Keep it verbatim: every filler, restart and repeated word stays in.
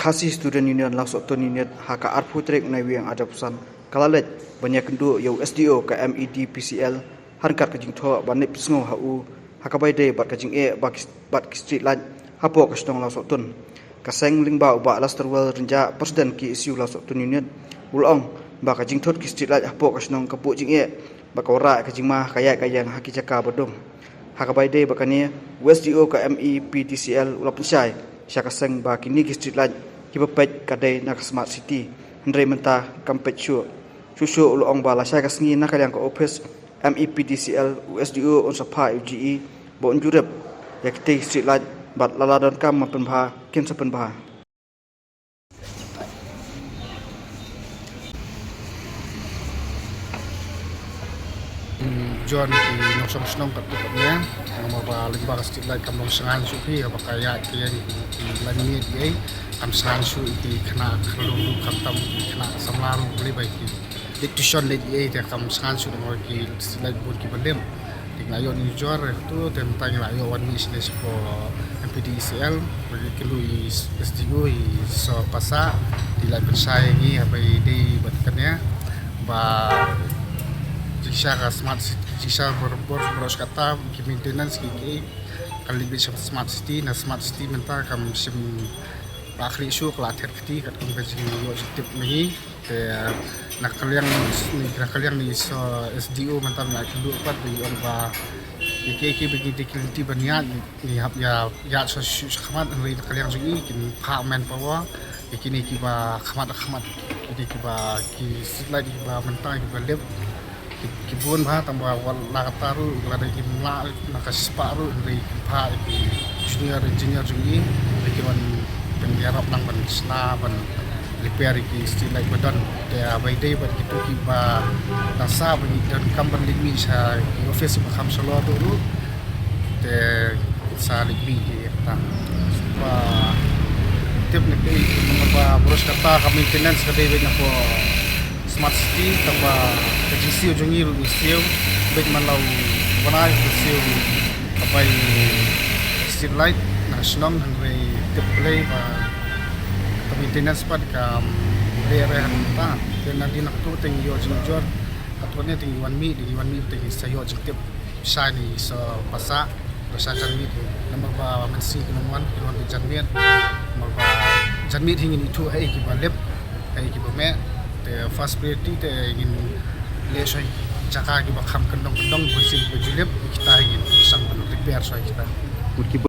Khasi Student Union Lawsohtun Unit ha ka arphew tarik Naiwieng arhajar arphew san ka la leit ban ïakynduh ïa u S D O ka M E D P C L ha ryngkat ka jingthoh ban leit pynsngew ha u ha kaba ïadei bad ka jingeh bad ki street light hapoh ka shnong Lawsohtun. Ka seng lyngba u Bah Lasterwell Rynjah, President K S U Lawsohtun Unit, u la ong ba ka jingthut ki street light hapoh ka shnong ka buh jingeh bad ka wanrah ka jingma ha ka ïaid ka ïeng ha ki jaka ba dum. Ha kaba ïadei bad kane, u S D O ka M E P D C L u la pynshai sha ka seng ba kine ki street light kiba peit ka dei na ka Smart City, hynrei mynta kam peit shuh. Shuh shuh u la ong ba lashai ka sngi na ka liang ka ophis M E P D C L, u S D O un sa phah ïa u G E ba un jurip ïa kitei ki street light bad lada donkam ban pynbha kin sa pynbha. Jon ki nongshong shnong katto katne, namar ba lyngba ka street light kam long sngewsih shuh phi, haba ka ïaid ka ïeng ki line miet ei, kam sngewsih shuh ki khynnah khyllung ruh, khamtam ki khynnah samla ruh, balei ba ki leit tuition leit ei te kam sngewsih shuh namar ki street light bun kiba lim. Te ngi la ïoh nujor, to te mynta ngi la ïoh wan mih shane shapoh M P D C L, ba ki kynduh i S D O i Sor Passah, te i la pynshai ïa ngi haba ïadei bad kane ba jingshisha ka Smart City, jingshisha bor bor bor katta ki maintenance ki ki ka leit beit sha Smart City, na Smart City mynta kam shym la khlieh shuh, ka la thet kti katkum ka jingïoh jingtip ma ngi. Te na ka liang ni, na ka liang ni sa S D O mynta ngi la kynduh pat, ba i ong ba ïa kiei kiei ba ngi dei ki lynti ban ïaid, ngi hap ïa ïaid sa shu sa khmat, hynrei na ka liang jong i kin phah manpower ïa kine kiba khmat khmat, kine kiba ki street light kiba mynta kiba lip. Ki, ki bun bha, tang ba wat la katta ruh, lada kim lah na ka shispah ruh, hynrei kim phah ïa ki junior engineer jong ngi, hynrei ki wan pynïarap lang ban shna, ban repair ïa ki street light ba don. Te haba ïadei bad kito kiba dang sah ba ngi donkam ban leit mih sha ki office ba kham shalor ruh, te sa leit mih ki kata. Ba tip ne ki, namar ba bor katta ka maintenance ka dei beit na ka Smart City, tang ba ka jingsiew jong ngi ruh ngi siew beit man la u bnai, ka siew ka bai street light na ka shnong, hynrei tip Blei ba ka maintenance pat kam dei re hangta. Te na dei na kato te ngi ïoh jingjur, kato ne te ngi wan mih, te ngi wan mih te ngi sa ïoh jingtip shane i Sor Passah, ba sha janmiet hi. Namar ba mynsngi kin ym wan, kin wan ka janmiet. Namar ba janmiet hi ngin ithuh haei kiba lip, haei kiba meh. Te first priority te ngin leh shuwa jaka kiba kham kyndong kyndong, bun sien kiba ju lip, kita hi ngin sdang ban repair shuwa kita.